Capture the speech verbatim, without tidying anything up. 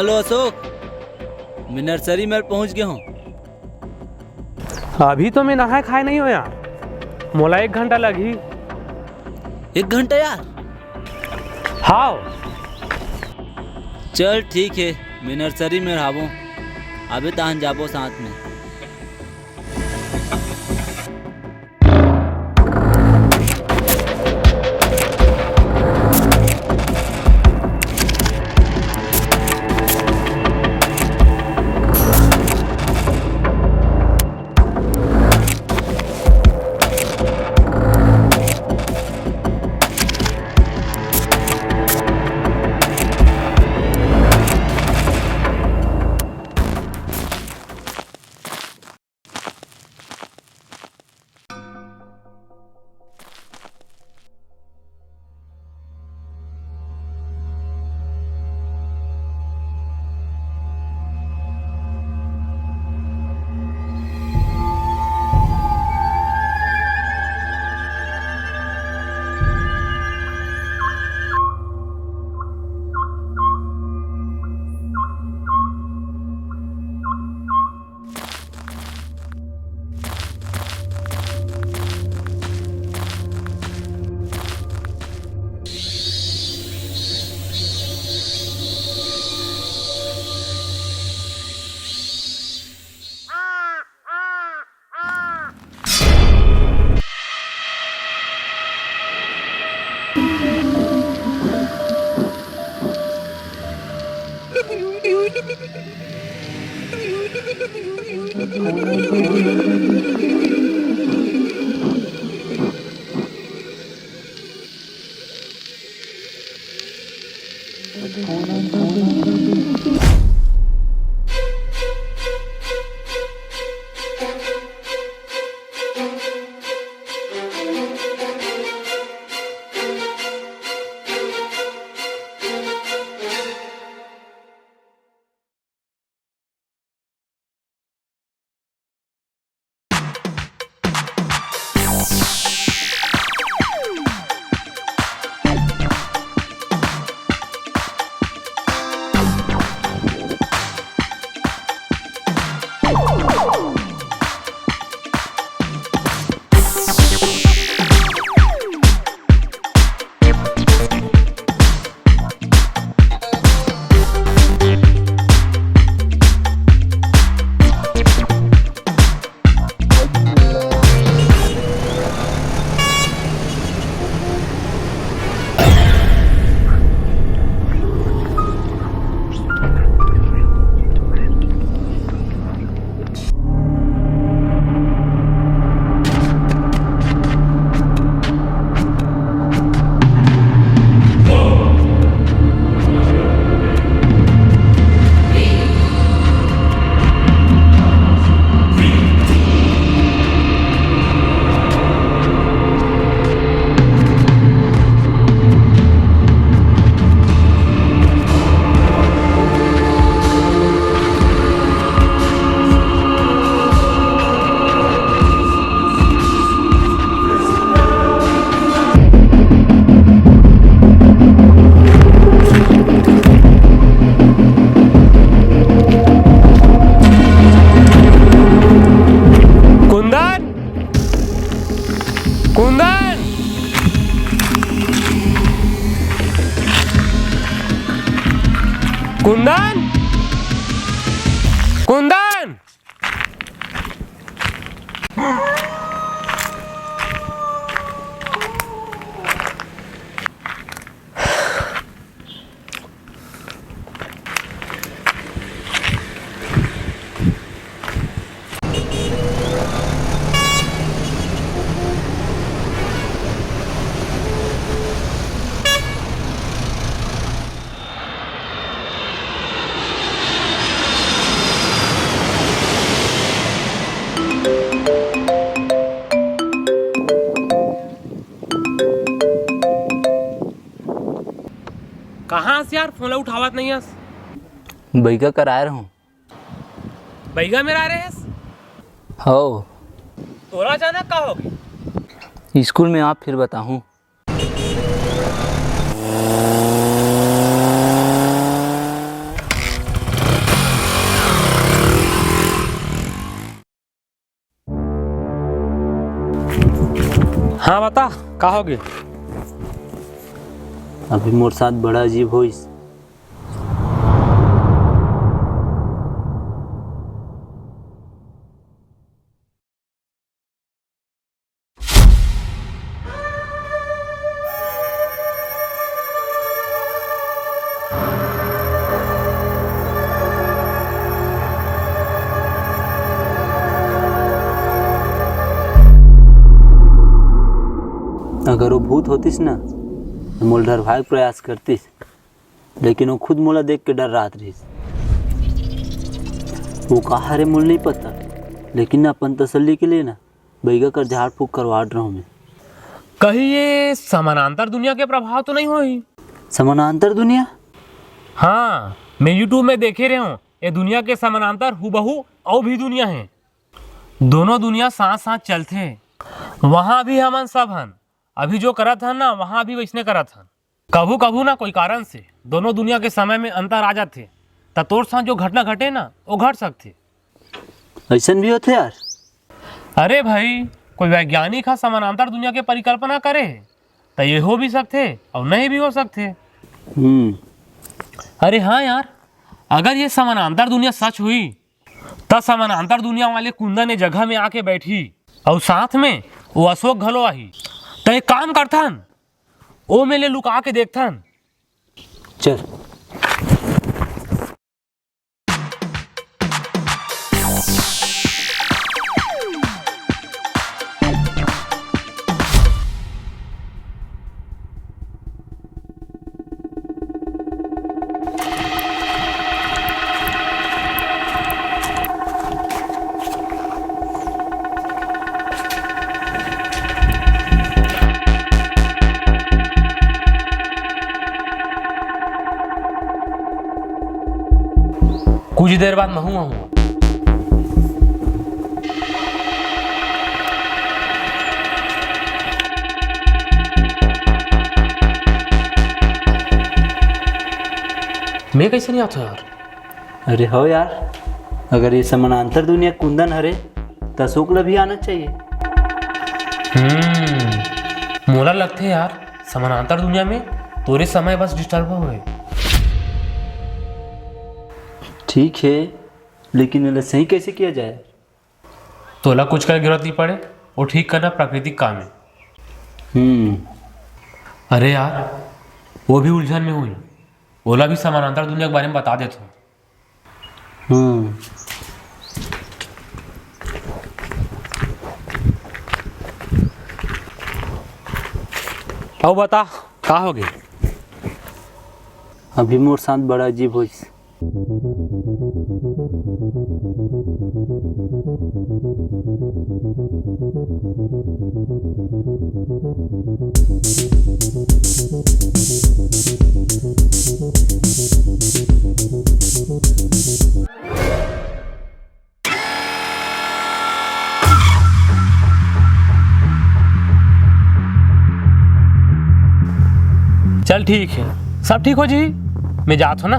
Hello अशोक, मैं nursery में पहुंच गया हूँ। अभी तो मैं नहाए खाए नहीं होया, मोला एक घंटा लगही। एक घंटा यार? हाव। चल ठीक है, मैं नर्सरी में रहबो, अभी तहन जाबो साथ में। कुंदन, कुंदन, कुंदन, कुंदन। कहाँ हस यार, फोन ला उठावत नहीं हस? बइगा करा आए रहूं। बइगा मेर आए रहेस? हव। तोला अचानक का होगे? स्कूल में आब फिर बताहूं। हाँ, बता, का होगे? अभी मोर साथ बड़ा अजीब होइस। अगर वो भूत होतिस ना, त मोला डरवाए के प्रयास करतिस, लेकिन वो खुद मोला देख के डर्रात रहिस। वो का हरे मोला नइ पता, लेकिन अपन तसल्ली के लिए ना बइगा कर झाड़ फूँक करवात रहूँ मैं। कहीं ये समानांतर दुनिया के प्रभाव तो नहीं होही? समानांतर दुनिया? हाँ, मैं YouTube में देखे रहे हूँ, ये दुनिया के समानांतर हूबहू अउ भी दुनिया हे। दोनों दुनिया साथ साथ चलथे। वहाँ भी हमन सब हन, अभी जो करत हन ना, वहाँ भी वइसने करत हन। कभू कभू ना कोई कारण से दोनों दुनिया के समय में अंतर आ जाथे, त तोर साथ जो घटना घटे ना, वो घट सकथे। अइसन भी होथे यार? अरे भाई, कोई वैज्ञानिक ह समानांतर दुनिया के परिकल्पना करे हे, त ये हो भी सकथे अउ नहीं भी हो सकथे। हम्म। अरे हाँ यार, अगर ये समानांतर दुनिया सच हुई, त समानांतर दुनिया वाले कुंदन ए जगह में आके बैठी अउ साथ में वो अशोक घलो आही। त एक काम करथन, ओ मेले लुका के देखथन। चल। कुछ देर बाद महूं आहूं। मैं कैसे नहीं आता यार? अरे हो यार, अगर ये समानांतर दुनिया कुंदन हरे, त अशोक ला भी आना चाहिए। हम्म, मोला लगथे यार, समानांतर दुनिया में तोरे समय बस डिस्टर्ब होए। ठीक है, लेकिन एला सही कैसे किया जाए? तोला कुछ करे जरूरत नहीं पड़े, वो ठीक करना प्राकृतिक काम है। हम्म। अरे यार, वो भी उलझन में हुई, ओला भी समानांतर दुनिया के बारे में बता देथों। हम्म। अउ बता, का होगे? अभी मोर साथ बड़ा अजीब होइस। चल ठीक है, सब ठीक हो जी, मैं जात हूँ ना।